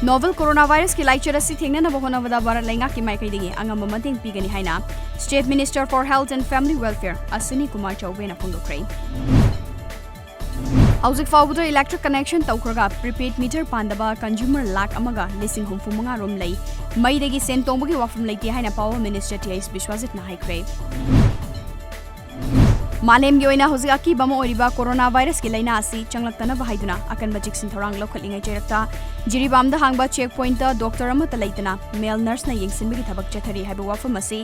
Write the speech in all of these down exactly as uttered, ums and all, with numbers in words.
Novel coronavirus-ꯀꯤ ꯂꯥꯏꯆꯠ ꯑꯁꯤ ꯊꯦꯡꯅꯅꯕ ꯍꯣꯠꯅꯕꯗ ꯚꯥꯔꯠ ꯂꯩꯉꯥꯛꯀꯤ ꯃꯥꯏꯀꯩꯗꯒꯤ ꯑꯉꯝꯕ ꯃꯇꯦꯡ ꯄꯤꯒꯅꯤ ꯍꯥꯏꯅ State Minister for Health and Family Welfare Aswini Kumar ꯆꯧꯕꯦꯅ ꯐꯣꯡꯗꯣꯛꯈ꯭ꯔꯦ꯫ ꯍꯧꯖꯤꯛ ꯐꯥꯎꯕꯗ electric connection ꯇꯧꯈ꯭ꯔꯒ prepaid meter ꯄꯥꯟꯗꯕ consumer ꯂꯥꯈ ꯑꯃꯒ ꯂꯤꯁꯤꯡ ꯍꯨꯝꯐꯨ ꯃꯉꯥ ꯔꯣꯝ ꯂꯩ꯫ ꯃꯩꯗꯒꯤ ꯁꯦꯟ ꯇꯣꯡꯕꯒꯤ ꯋꯥꯐꯝ ꯂꯩꯇꯦ ꯍꯥꯏꯅ Power Minister ꯇꯤ ꯑꯩꯆ ꯕꯤꯁ꯭ꯋꯖꯤꯠꯅ ꯍꯥꯏꯈ꯭ꯔꯦ꯫ ꯃꯥꯂꯦꯝꯒꯤ ꯑꯣꯏꯅ ꯍꯧꯖꯤꯛ ꯑꯀꯤꯕ ꯑꯃ ꯑꯣꯏꯔꯤꯕ coronavirus-ꯀꯤ ꯂꯥꯏꯅꯥ ꯑꯁꯤ ꯆꯪꯂꯛꯇꯅꯕ ꯍꯥꯏꯗꯨꯅ ꯑꯀꯟꯕ ꯆꯦꯛꯁꯤꯟ ꯊꯧꯔꯥꯡ ꯂꯧꯈꯠꯂꯤꯉꯩ ꯆꯩꯔꯛꯇ ꯖꯤꯔꯤꯕꯥꯝꯗ ꯍꯥꯡꯕ check point-ꯇ doctor ꯑꯃꯠꯇ ꯂꯩꯇꯅ male nurse-ꯅ ꯌꯦꯡꯁꯤꯟꯕꯒꯤ ꯊꯕꯛ ꯆꯠꯊꯔꯤ ꯍꯥꯏꯕ ꯋꯥꯐꯝ ꯑꯁꯤ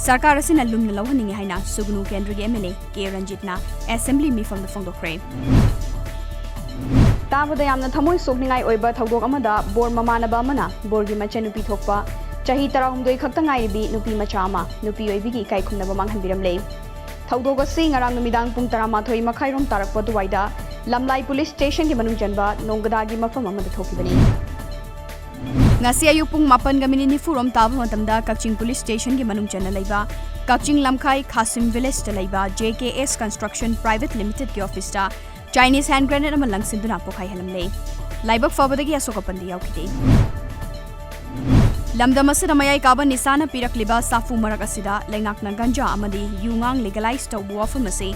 ꯁꯔꯀꯥꯔ ꯑꯁꯤꯅ ꯂꯨꯝꯅ ꯂꯧꯍꯟꯅꯤꯡꯏ ꯍꯥꯏꯅ ꯁꯨꯒꯅꯨ ꯀꯦꯟꯗ꯭ꯔꯒꯤ M L A K ꯔꯟꯖꯤꯠꯅ Assembly ꯃꯤꯐꯝꯗ ꯐꯣꯡꯗꯣꯛꯈ꯭ꯔꯦ꯫ ꯇꯥꯕꯗ ꯌꯥꯝꯅ ꯊꯃꯣꯏ ꯁꯣꯛꯅꯤꯡꯉꯥꯏ ꯑꯣꯏꯕ ꯊꯧꯗꯣꯛ ꯑꯃꯗ ꯕꯣꯔ ꯃꯃꯥꯟꯅꯕ ꯑꯃꯅ ꯕꯣꯔꯒꯤ ꯃꯆꯟꯅꯨꯄꯤ ꯊꯣꯛꯄ ꯆꯍꯤ ꯇꯔꯥꯍꯨꯝꯗꯣꯏ ꯈꯛꯇ ꯉꯥꯏꯔꯤꯕꯤ ꯅꯨꯄꯤ ꯃꯆꯥ ꯑꯃ ꯅꯨꯄꯤ ꯑꯣꯏꯕꯤꯒꯤ ꯏꯀꯥꯏ ꯈꯨꯝꯅꯕ ꯃꯥꯡꯍꯟꯕꯤꯔꯝꯂꯦ꯫ ꯊꯧꯗꯣꯛ ꯑꯁꯤ ꯉꯔꯥꯡ ꯅꯨꯃꯤꯗꯥꯡ ꯄꯨꯡ ꯇꯔꯥꯃꯥꯊꯣꯏ ꯃꯈꯥꯏꯔꯣꯝ ꯇꯥꯔꯛꯄ ꯑꯗꯨꯋꯥꯏꯗ ꯂꯝꯂꯥꯏ police station-ꯒꯤ ꯃꯅꯨꯡ ꯆꯟꯕ ꯅꯣꯡꯒꯗꯥꯒꯤ ꯃꯐꯝ ꯑꯃꯗ ꯊꯣꯛꯈꯤꯕꯅꯤ꯫ ꯉꯁꯤ ꯑꯌꯨꯛ ꯄꯨꯡ ꯃꯥꯄꯟꯒ minute ꯅꯤꯐꯨ ꯔꯣꯝ ꯇꯥꯕ ꯃꯇꯝꯗ ꯀꯛꯆꯤꯡ police station-ꯒꯤ ꯃꯅꯨꯡ ꯆꯟꯅ ꯂꯩꯕ ꯀꯛꯆꯤꯡ ꯂꯝꯈꯥꯏ ꯈꯥꯁꯤꯝ village-ꯇ ꯂꯩꯕ J K S Construction Private Limited-ꯀꯤ office-ꯇ Chinese hand grenade ꯑꯃ ꯂꯪꯁꯤꯟꯗꯨꯅ ꯄꯣꯈꯥꯏꯍꯜꯂꯝꯂꯦ꯫ ꯂꯥꯏꯕꯛ ꯐꯕꯗꯒꯤ ꯑꯁꯣꯛ ꯑꯄꯟꯗꯤ ꯌꯥꯎꯈꯤꯗꯦ꯫ ꯂꯝꯗꯝ ꯑꯁꯤꯗ ꯃꯌꯥꯏ ꯀꯥꯕ ꯅꯤꯁꯥꯅ ꯄꯤꯔꯛꯂꯤꯕ ꯁꯥꯐꯨ ꯃꯔꯛ ꯑꯁꯤꯗ ꯂꯩꯉꯥꯛꯅ ꯒꯟꯖꯥ ꯑꯃꯗꯤ ꯌꯨ ꯉꯥꯡ legalize ꯇꯧꯕ ꯋꯥꯐꯝ ꯑꯁꯤ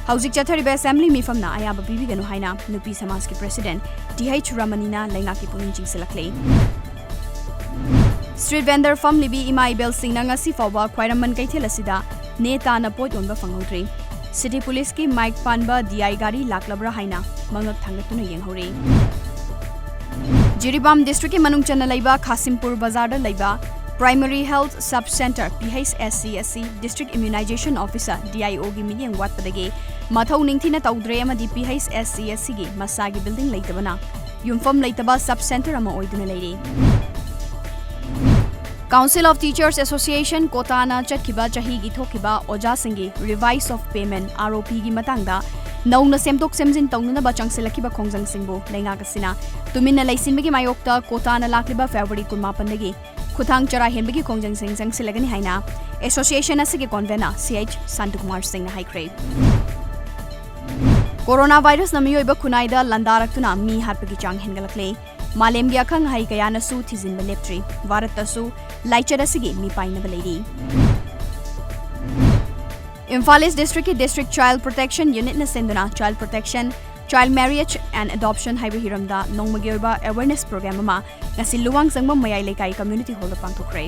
ꯍꯧꯖꯤꯛ ꯆꯠꯊꯔꯤꯕ Assembly ꯃꯤꯐꯝꯅ ꯑꯌꯥꯕ ꯄꯤꯕꯤꯒꯅꯨ ꯍꯥꯏꯅ ꯅꯨꯄꯤ ꯁꯃꯥꯖꯀꯤ President ꯇꯤ ꯑꯩꯆ ꯔꯃꯅꯤꯅ ꯂꯩꯉꯥꯛꯀꯤ ꯄꯨꯛꯅꯤꯡ ꯆꯤꯡꯁꯤꯜꯂꯛꯂꯦ꯫ Street vendor ꯐꯝꯂꯤꯕꯤ ꯏꯃꯥ ꯏꯕꯦꯜꯁꯤꯡꯅ ꯉꯁꯤ ꯐꯥꯎꯕ ꯈ꯭ꯋꯥꯏꯔꯝꯕꯟ ꯀꯩꯊꯦꯜ ꯑꯁꯤꯗ ꯅꯦ ꯇꯥꯅ ꯄꯣꯠ ꯌꯣꯟꯕ ꯐꯪꯍꯧꯗ꯭ꯔꯤ꯫ City Police-ꯀꯤ ꯃꯥꯏꯛ ꯄꯥꯟꯕ D I ꯒꯥꯔꯤ ꯂꯥꯛꯂꯕ꯭ꯔꯥ ꯍꯥꯏꯅ ꯃꯉꯛ ꯊꯥꯡꯒꯠꯇꯨꯅ ꯌꯦꯡꯍꯧꯔꯤ꯫ ꯖꯤꯔꯤꯕꯥꯝ district-ꯀꯤ ꯃꯅꯨꯡ ꯆꯟꯅ ꯂꯩꯕ ꯈꯥꯁꯤꯝꯄꯨꯔ ꯕꯖꯥꯔꯗ ꯂꯩꯕ Primary Health Sub Centre, P H S C, ꯑꯁꯤ District Immunization Officer, D I O-ꯒꯤ ꯃꯤꯠꯌꯦꯡ ꯋꯥꯠꯄꯗꯒꯤ ꯃꯊꯧ ꯅꯤꯡꯊꯤꯅ ꯇꯧꯗ꯭ꯔꯦ ꯑꯃꯗꯤ P H S C ꯑꯁꯤꯒꯤ ꯃꯁꯥꯒꯤ building ꯂꯩꯇꯕꯅ ꯌꯨꯝꯐꯝ ꯂꯩꯇꯕ sub centre ꯑꯃ ꯑꯣꯏꯗꯨꯅ ꯂꯩꯔꯤ꯫ Council of Teachers Association ꯀꯣꯇꯥꯅ ꯆꯠꯈꯤꯕ ꯆꯍꯤꯒꯤ ꯊꯣꯛꯈꯤꯕ ꯑꯣꯖꯥꯁꯤꯡꯒꯤ revise of payment, R O P-ꯒꯤ ꯃꯇꯥꯡꯗ ꯅꯧꯅ ꯁꯦꯝꯗꯣꯛ ꯁꯦꯝꯖꯤꯟ ꯇꯧꯅꯅꯕ ꯆꯪꯁꯤꯜꯂꯛꯈꯤꯕ ꯈꯣꯡꯖꯪꯁꯤꯡꯕꯨ ꯂꯩꯉꯥꯛ ꯑꯁꯤꯅ ꯇꯨꯃꯤꯟꯅ ꯂꯩꯁꯤꯟꯕꯒꯤ ꯃꯥꯌꯣꯛꯇ ꯀꯣꯇꯥꯅ ꯂꯥꯛꯂꯤꯕ February ꯀꯨꯟꯃꯥꯄꯟꯗꯒꯤ ꯈꯨꯠꯊꯥꯡ ꯆꯔꯥ ꯍꯦꯟꯕꯒꯤ ꯈꯣꯡꯖꯪꯁꯤꯡ ꯆꯪꯁꯤꯜꯂꯒꯅꯤ ꯍꯥꯏꯅ association ꯑꯁꯤꯒꯤ convener C H ꯁꯥꯟꯇꯀꯨꯃꯥꯔ ꯁꯤꯡꯅ ꯍꯥꯏꯈ꯭ꯔꯦ꯫ Coronavirus-ꯅ ꯃꯤꯑꯣꯏꯕ ꯈꯨꯟꯅꯥꯏꯗ ꯂꯥꯟꯗꯥꯔꯛꯇꯨꯅ ꯃꯤ ꯍꯥꯠꯄꯒꯤ ꯆꯥꯡ ꯍꯦꯟꯒꯠꯂꯛꯂꯦ꯫ ꯃꯥꯂꯦꯝꯒꯤ ꯑꯈꯪ ꯑꯍꯩ ꯀꯌꯥꯅꯁꯨ ꯊꯤꯖꯤꯟꯕ ꯂꯦꯞꯇ꯭ꯔꯤ꯫ ꯚꯥꯔꯠꯇꯁꯨ ꯂꯥꯏꯆꯠ ꯑꯁꯤꯒꯤ ꯃꯤꯄꯥꯏꯅꯕ ꯂꯩꯔꯤ꯫ ꯏꯝꯐꯥꯜ ꯏꯁ ꯗꯤꯁꯇ꯭ꯔꯤꯛꯀꯤ District Child Protection Unitꯅ ꯁꯤꯟꯗꯨꯅ Child Protection, Child Marriage and Adoption ꯍꯥꯏꯕ ꯍꯤꯔꯝꯗ ꯅꯣꯡꯃꯒꯤ ꯑꯣꯏꯕ awareness program ꯑꯃ ꯉꯁꯤ ꯂꯨꯋꯥꯡꯖꯪꯕꯝ ꯃꯌꯥꯏ ꯂꯩꯀꯥꯏ community hallꯗ ꯄꯥꯡꯊꯣꯛꯈ꯭ꯔꯦ꯫